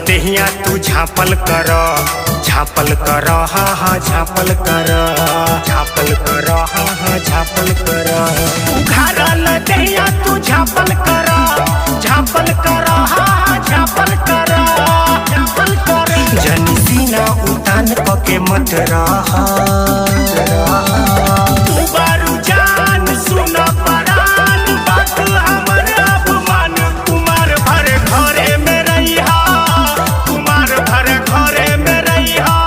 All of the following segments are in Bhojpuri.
देहिया तू झापल कर, झापल कर, हाँ हाँ झापल कर, झापल कर, हाँ हाँ झापल कर। उघारल देहिया तू झापल कर, झापल कर, हाँ हाँ झापल कर, झापल कर। जनी सीना उतान कके मत रह, तू बारू जान सुन परान बात हमर अपमान। कुमार भर घरे में रहिहा, कुमार भर घरे में रहिहा,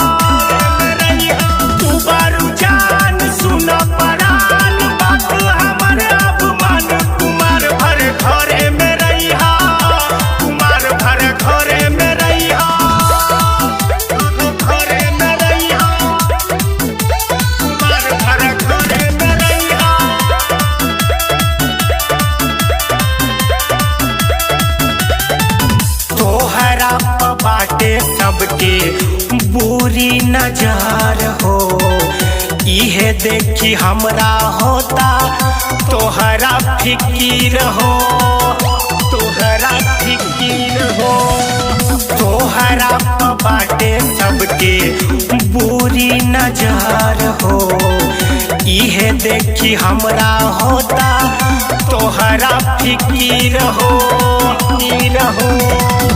तू बारू जान सुन परान बात हमर अपमान। कुमार भर घरे में रहिहा, कुमार भर घरे में रहिहा, घरे में रहिहा, कुमार भर घरे में रहिहा। तोहरा प बाटे सबके बुरी नजर हो, इहे देखी हमरा होता तोहरा फिकीर हो, तोहरा फिकीर हो। तोहरा प बाटे सबके बुरी नजर हो, इहे देखी हमरा होता तोहरा फिकीर हो, फिकीर हो।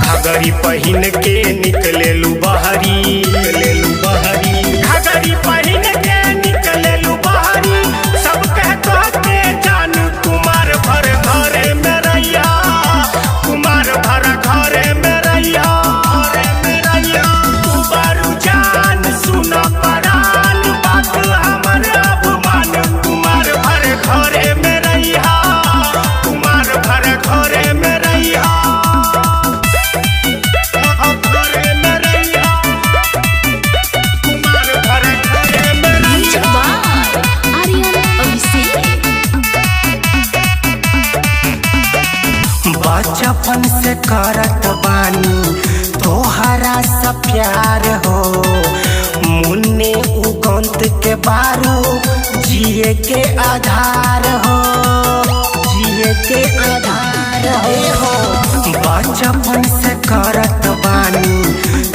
घगरी पहिन के निकलेलू बहरी, निकलेलू बहरी। घगरी पहिन के निकलेलू बहरी, सब कह के जान। कुमार भर घरे में रहिया, कुमार भर घरे में रहिया, घरे में रहिया। तू बारू जान सुन परान बात हमर अपमान। कुमार भर घरे में रहिया, कुमार भर घरे में रहिया, घरे में रहिया, कुमार भर घरे में Music रहिया। by Aryan Abhishek. बचपन से करत बानी तोहरा सा प्यार हो, मुन्ने उगंत के बारू जिए के आधार हो, जिए के आधार हो। बचपन से करत बानी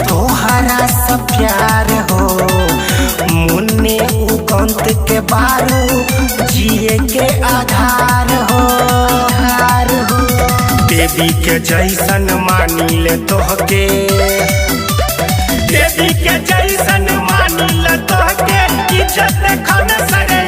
तोहरा सा प्यार हो, मुन्ने उगंत के बारू जिए के आधार हो, आधार हो। देवी के जैसन मानी ले तोहके, देवी के जैसन मानी ले तोहके, इज्जत खन सरे।